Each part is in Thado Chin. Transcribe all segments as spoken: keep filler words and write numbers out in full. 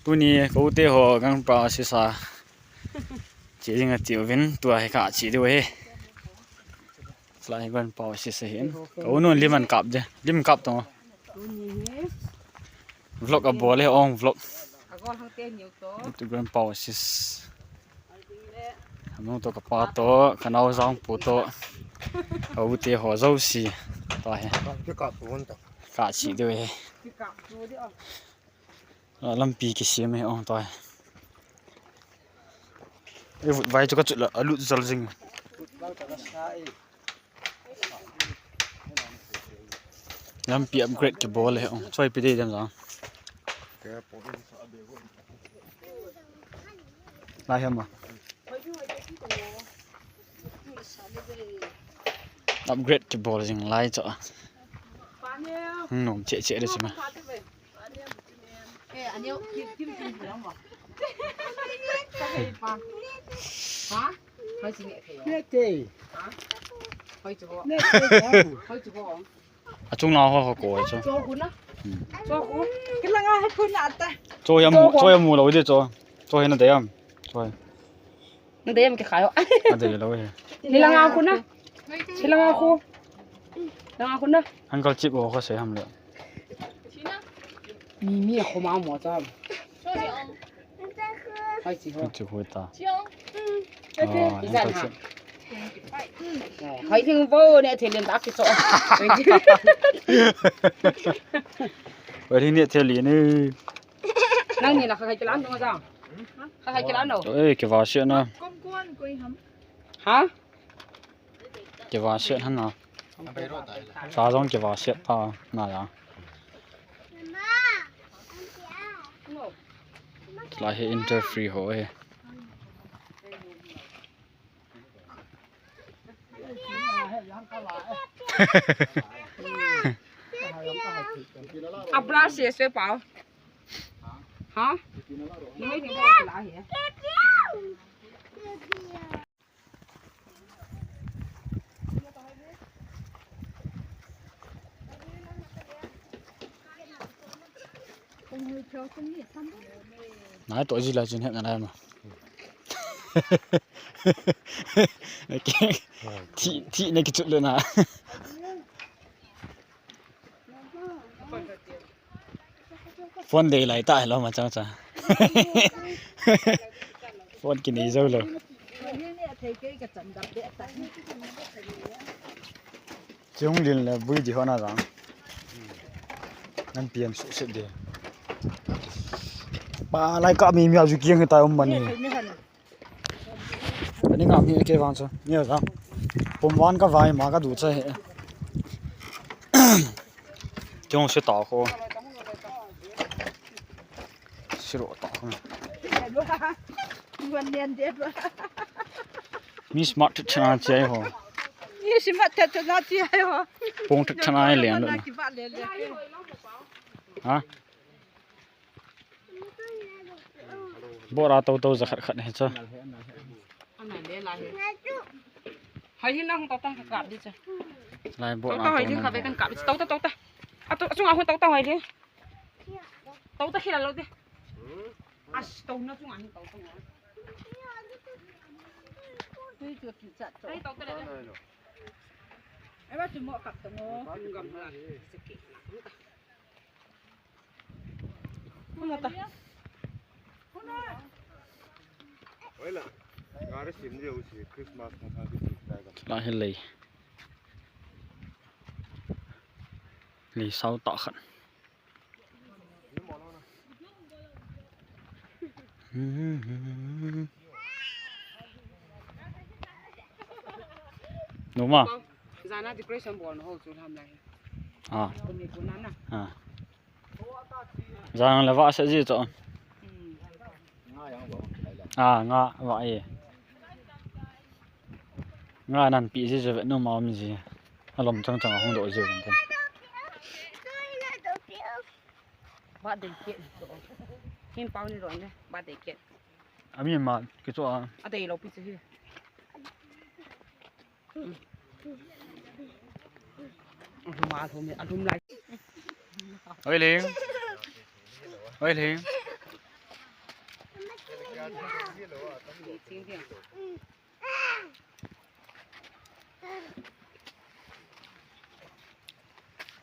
Tuni ka u te ho grandpa oasis a che ding ati uvin, tua hi ka che diu ahi. Chulai hi grandpa oasis ahin. Ka u nun lim an kap de. Lim kap tong. Vlog a bol e ong vlog. Tu grandpa oasis. Anu to ka pa to, ka nau jang pu to. Ka u te ho jouse. Tua hi. Ka che diu ahi. A, lampi kisem e ong tua. E vut vai chu ka chut la, a lut jal jing. Lampi upgrade kibol e ong. Choi pi dei dem jang. Lai ham a. Upgrade kibol jing lai chu. Nom che che de chu ma. Achung lang ho ho ko chu. Cho hi amu, cho hi amu lou de cho. Cho hi na de am. Cho hi. Na dei em kikhai ho. A dei lou e. Ni langa khu na. Ni langa khu. Langa khu na. Uncle Chip ho kho sei ham le. Mi mi a khu ma mo cha. Hai chi ho. Chi ho ta. Chi ho. Oh, Uncle Chip. Hai thing bo ne thelen dak ki so. Hai thing ne thelen ne. Nang ni la kha khai kilan dong jang. Kha khai kilan dong. Eh, kiva sia na. Kom kuan koi ham. Ha? Kiva sia han na. Sa jong kiva sia ta na ya. Lai hi interfere ho e. A brush se se pao. Ha? Ni ni bo la he. Nai to ji la jin he na lai ma. Thi, thi na kichut le na. Phone dei lai ta hello ma chang cha. Phone kinei jou lou. Chung lin le bui di hona jang. Nan pian su se de. Ba lai ka mi mi a ju kiang ta um mani. Ani ngam hi ke vang chu. Ni a jang. Pum van ka vai ma ka du cha he. Chung se ta ko. Siro ta ko. Mi smart thut chana chai ho. Mi smart thut chana chai ho. Pung thut chana ai lian lo. Ha? Bora to to za khat khat he cha. Hai hin nang to ta ka kap di cha. Lai bora to to hai hin kap kan kap. To ta to ta. Atu sunga hun to ta hai di. To ta khila lo di. As to na sunga hin to ta. Ai to ta le. Ai ba chu mo kap to mo. Gam la. Seke. Kuna ta. Oila. Gari sim dia usi Christmas na thati sim ta ga. La helai. Lei sao ta khan. Numa. Jana decoration bol na ho chu ham lai. Ah. Kuni kuna na. Ah. Jang le va se ji cho. Hmm. Ah, nga va e. Nga nan pi ji je ve nu ma um ji. Alom chang chang hung do ji ve. Ba dei ke. Hin pau ni ro ne. Ba dei ke. Ami ma ke cho a. A dei lo pi ji. Alhum, alhum, alhum lai. Oi, Ling. Oi, Ling.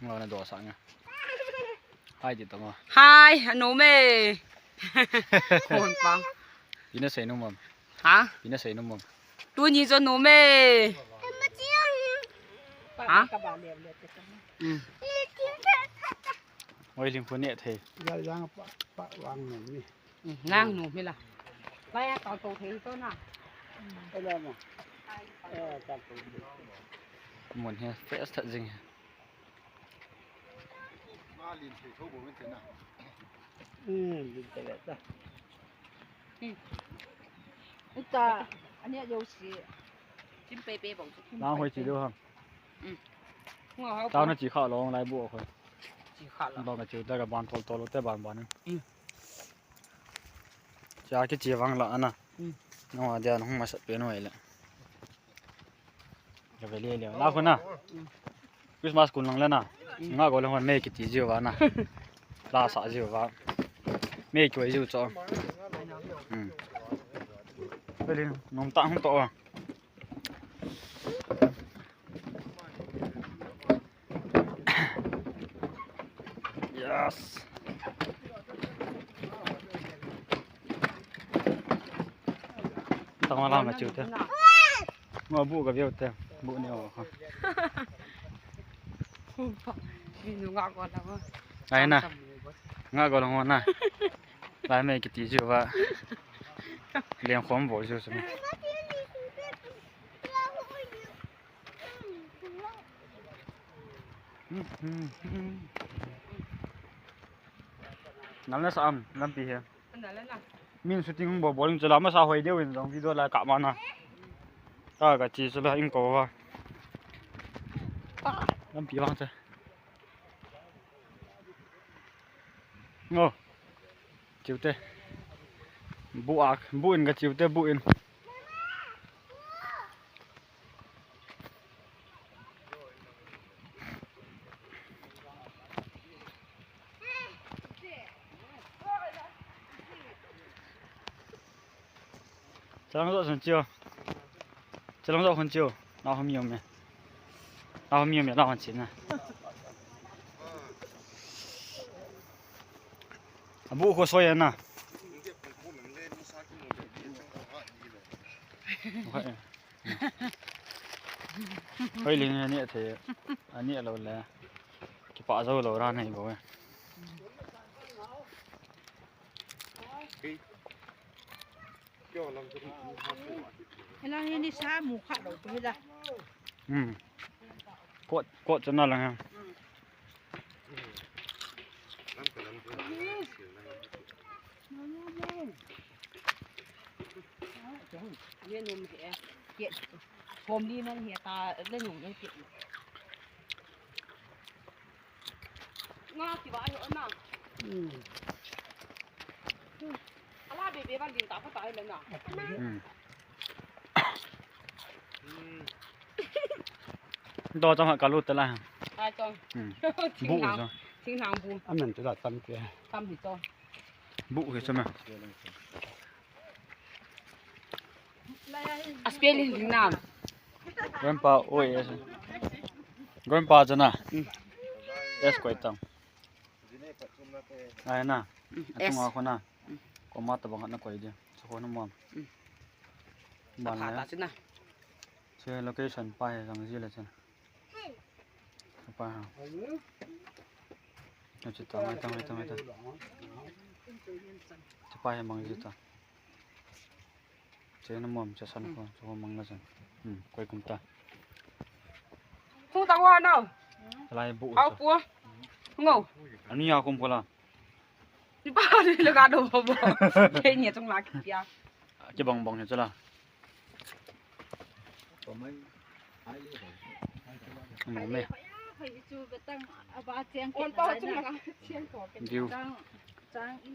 Ngau na do sa nga. Hai ti tong. Hai, anu me. Kon pa. Ina sei nu mom. Ha? Ina sei nu mom. Tuni jo nu me. Ha? Mm. Oi, lim ko ne thei. Ya, yang pa, pa, wang nu ni. Ngang nu mi la. Lai a tau to thei to na. Mun hi fresh that jing. Ita, ania yo si. Chim pe pe bong. Na hoi chi do ham. Tao na chi kha long lai bu khoi. Chi kha la. Bong ka chi da ka ban tol tol te ban ban. Cha kichi vang la ana. Nangho dia nahung masat pen u ahile. Ka ve le le. La khun na. Christmas kun lang le na. Nga go le hon me kiti jiu va na. La sa jiu va. Me koi jiu cho. Hmm. Ve le nom ta hung to. Yes. Tama la ma chu te. Ngo bu ka view te. Bu ne o. Ni nu nga ko la ngo. Ai na. Nga ko la ngo na. Lai me kiti chu va. Liang khom bo chu chu. Nalna sa am lampi he. Min shooting bo boling chala masa hoi deu in jong video la ka mana. Ka ka chi chala in ko va. Lampi vang cha. Ngo. Chiu te. Bu ak, bu in ka chiu te, bu in. Chalang jo sun chiu. Chalang jo khun chiu. Na hom yom me. Na hom yom me, na hon chin na. Abu ko soya na. Hoi ling ani athe. Ani alo le. Kipa jo lo ra nei bo. Ela ni sa mu kha lo tu la. Hmm. Kot, kot chana lang ha. Ye num he. Ye. Kom li man he ta le num he. Nga ti ba yo na. Hmm. Ala be be ba lin ta pa ta le na. Hmm. Do chang ha ka lu ta la. Ai chang. Hmm. Bu chang. Ching nang bu. Amen tu la tam ke. Tam hi chang. Bu hi chang. A spelling ding nam. Grandpa, oi, yes. Grandpa chana. Mm. Yes, koi tang. Ai na. Mm, yes. Atunga khona. Mm. Koma tabang na koi dia. Sa khona mom. Mm. Ban la. Ta chana. Che location pa he jang ji la chana. Chapa ha. Achi ta, mai ta, mai ta, mai ta. Chapa he mang ji ta. Che na mom, che san ko, che ko mang na san. Hmm, koi kum ta. Tung ta wa no. Lai bu. Au pu. Ngo. Ani ya kum ko la. Ni pa ni lo ga do bo bo. Ke ni chung la ki ya. Ke bang bang he chala. Nom e. View.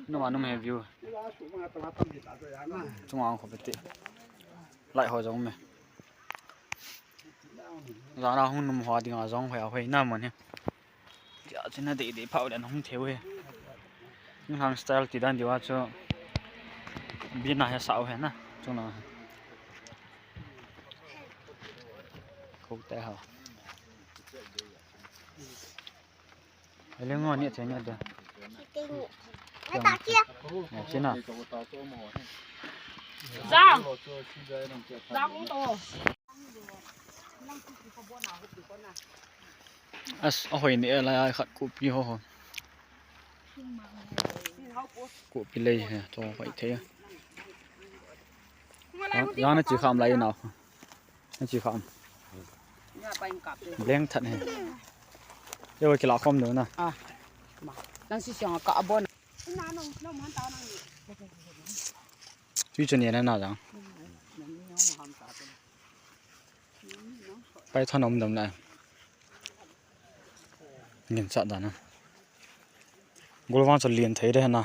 Nom a nom e view. Chunga ang kho beti. Lai ho jong me. Jana hung nom ho dinga jong hoi a hoi na mon he. Tia china dei dei phau le hung theu he. Hung hang style ti dan diu a chu. Bina he sao he na. Chung na. Khou te ha. Ele ngo ni che ni de. Ni ta kia. Ni che na. Jang. Jang u to. As, a hoi ni la ai khat kupi ho ho. Kupi lei he to hoi the. Yang na chi kham lai na. Na chi kham. Blank that he. Yo kila khom no na. Ah. Ma. Nang si siang ka abon. Tui chu ni na na jang. Pai than om dam na. Ngin sa da na. Gol vang chu lien thei de na.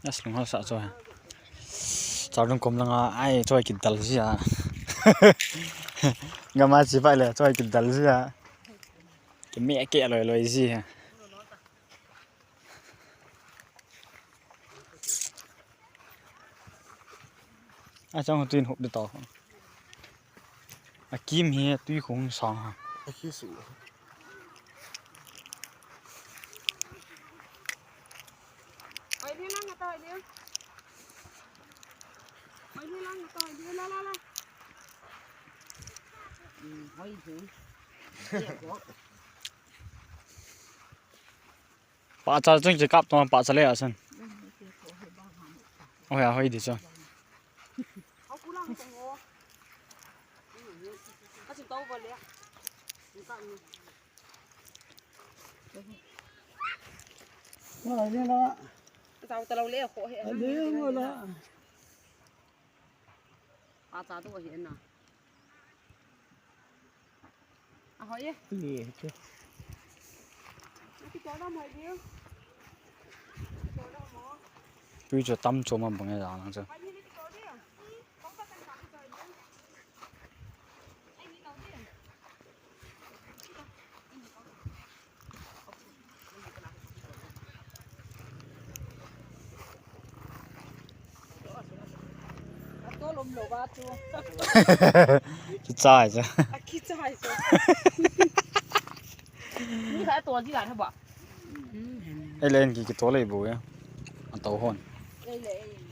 As, lung hal sa chu. Chardung kom langa ai choi kidal ji a. Gama chi pai le choi kidal ji a. Ki me ke loi loi ji a. A chang tuin hop de to. A kim hi tui khung sang ha. A khi su. Oi, ni lang ta ni. Oi, ni lang ta ni, la, la, la. Hmm, oi, ni. Pahcha chung chi kap tong, pahcha le asan. Oi, a hoi di chu. Oi, ni la. Tao ta lo le kho he. Ai, ni la. Pahcha to he na. A hoi e. Ni chu. Tui chu tam chu ma bang e jang lang chu. Kichai cha. Kichai cha. Ni kha to ji la tha ba. Ei len ki, kito lei bu ya. An to hon. Ei le, ei.